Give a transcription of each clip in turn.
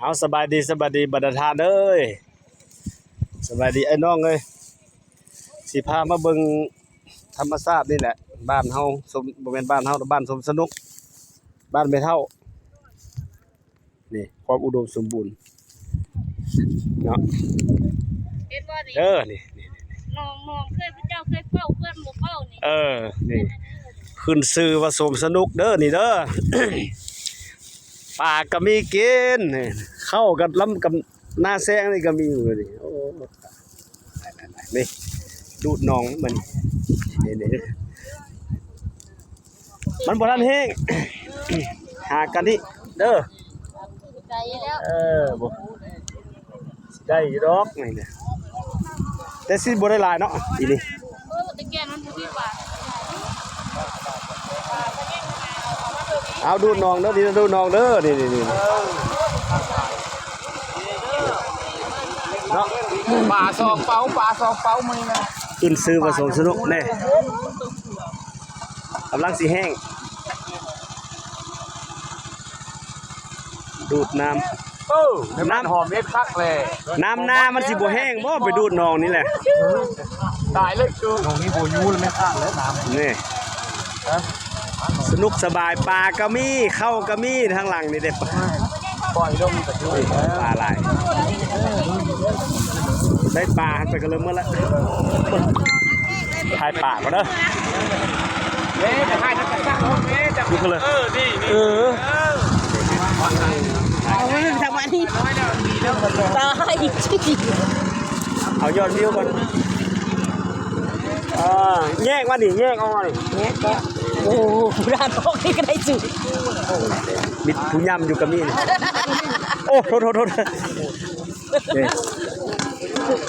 ເອົາ ສະບາຍດີ ສະບາຍດີບັນດາທ່ານເອີຍ ສະບາຍດີອ້າຍນ້ອງເອີຍ ຊິພາມາເບິ່ງທຳມະຊາດນີ້ແຫຼະ ບ້ານເຮົາ ສົມ ບໍ່ແມ່ນບ້ານເຮົາ ບ້ານສົມສະໜຸກ ບ້ານແມ່ເຖົ້າ ນີ້ຄວາມອຸດົມສົມບູນເນາະ ເຫັນບໍ່ນີ້ ເອີ ນີ້ ນີ້ ນີ້ ນ້ອງ ນ້ອງເຄີຍ ເຈົ້າເຄີຍເຝົ້າເພື່ອນບໍ່ເຝົ້ານີ້ ເອີ ນີ້ ຂຶ້ນຊື່ວ່າສົມສະໜຸກເດີ ນີ້ເດີ ປາກໍມີກິນ ເຂົ້າກັນລຳກັບໜ້າແຊງນີ້ກໍມີຢູ່ນີ້ ໂອ້ ນີ້ ດູດໜອງມັນ ນີ້ ນີ້ ມັນບໍ່ທັນແຫ້ງ ຫາກັນນີ້ເດີ ເອີ ບໍ່ ຊິໄດ້ຢູ່ດອກນີ້ນະ ແຕ່ຊິບໍ່ໄດ້ຫຼາຍເນາະ ປີນີ້ ເອີ ແຕ່ແກ່ນມັນບໍ່ມີປາ ເອົາ ດູດໜອງເດີ ນີ້ ດູດໜອງເດີ ນີ້ ນີ້ ນີ້ ເນາະ ປາສອງເປົາ ປາສອງເປົາມື້ນີ້ນະ ຂຶ້ນຊື່ວ່າສົມສະໜຸກແນ່ ກຳລັງຊິແຫ້ງ ດູດນ້ຳ ເອີ ນ້ຳຫອມເຮັດຄັກແຫຼະ ນ້ຳນາມັນຊິບໍ່ແຫ້ງບໍ່ ໄປດູດໜອງນີ້ແຫຼະ ຕາຍເລີຍ ໜອງນີ້ບໍ່ຢູ່ແລ້ວ ແມ່ນຂ້າງແລ້ວນ້ຳ ນີ້ ສະໜຸກສະບາຍ ປາກໍມີ ເຂົ້າກໍມີ ທາງຫຼັງນີ້ເດ້ ປ່ອຍລົງກໍຢູ່ ປາຫຼາຍ ໄດ້ປາໄປກໍເລີ່ມໝົດລະ ຖ່າຍປາກ່ອນເດີ ເອີ ໄປຖ່າຍທາງກະສັກເນາະ ເອີ ຈັບ ຢູ່ເລີຍ ເອີ ນີ້ ນີ້ ເອີ ເອີ ເອົາທາງວັນນີ້ ຕາຍອີກ ເອົາຍອດວິວກ່ອນ ອ່າ ແຍກມານີ້ ແຍກອອກມານີ້ ແຍກກໍ ໂອ້ ດ້ານອອກນີ້ກໍໄດ້ຈຸ ມີຜູ້ຍ່ຳຢູ່ກໍມີ ໂອ້ ໂທດ ໂທດ ໂທດ ນີ້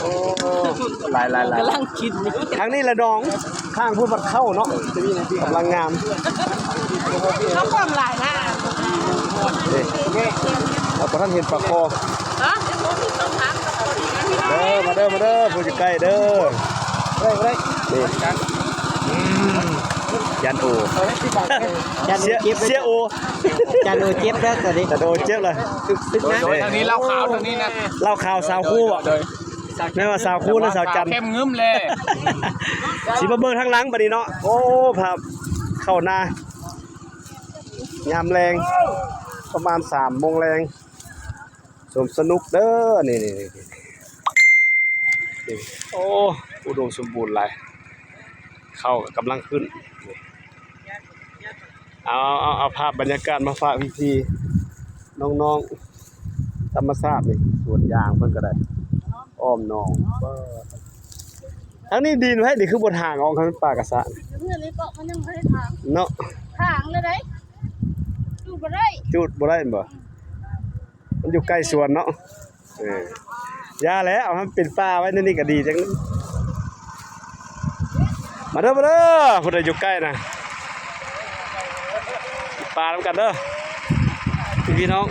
ໂອ້ ຫຼາຍໆໆ ກຳລັງກິນນີ້ ທາງນີ້ລະໜອງ ຂ້າງພຸ້ນບັດເຂົ້າເນາະ ກຳລັງງາມ ເຂົ້າຄວາມຫຼາຍນະ ນີ້ ເຮົາບໍ່ທັນເຫັນປາຄໍ ຮະ ເດີ ມາເດີ ມາເດີ ຜູ້ຢູ່ໃກ້ເດີ ໄດ້ ໄດ້ ນີ້ ອືມ ຈັນໂອ ຈັນໂອເຈັບ ເສຍໂອ ຈັນໂອເຈັບແລ້ວຕອນນີ້ ຈັນໂອເຈັບແລ້ວ ໂດຍ ທາງນີ້ເຫຼົ້າຂາວ ທາງນີ້ນະ ເຫຼົ້າຂາວສາວຄູ່ບໍ ໂດຍ ແມ່ນວ່າສາວຄູ່ ຫຼືສາວຈັນ ເຂັ້ມງຶ້ມແລ້ວ ຊິມາເບິ່ງທາງຫຼັງບັດນີ້ເນາະ ໂອ້ ພາບເຂົ້ານາ ຍາມແລງ ປະມານສາມໂມງແລງ ສົມສະໜຸກເດີ ນີ້ ນີ້ ນີ້ ນີ້ ໂອ້ ອຸດົມສົມບູນຫຼາຍ ເຂົ້າກຳລັງຂຶ້ນ ເອົາ ເອົາ ເອົາພາບບັນຍາກາດມາຝາກພີ່ໆ ນ້ອງໆ ທຳມະຊາດນີ້ ສວນຢາງເພິ່ນກໍໄດ້ ອ້ອມໜອງ ທາງນີ້ດິນໃຜນີ້ ຄືບໍ່ຖາງອອກໃຫ້ມັນປາກະສະ ເຮືອນນີ້ເກາະມັນຍັງບໍ່ໄດ້ຖາງ ເນາະ ຖາງແລ້ວໃດ ຈູດບໍ່ໄດ້ ຈູດບໍ່ໄດ້ແມ່ນບໍ່? ມັນຢູ່ໃກ້ສວນເນາະ ເອີ ຢ່າແຫຼະ ເອົາໃຫ້ມັນເປັນປ່າໄວ້ໃນນີ້ກໍດີຈັງ ມາເດີ ມາເດີ ຜູ້ໃດຢູ່ໃກ້ນະ ກິນປານຳກັນເດີ ພີ່ນ້ອງ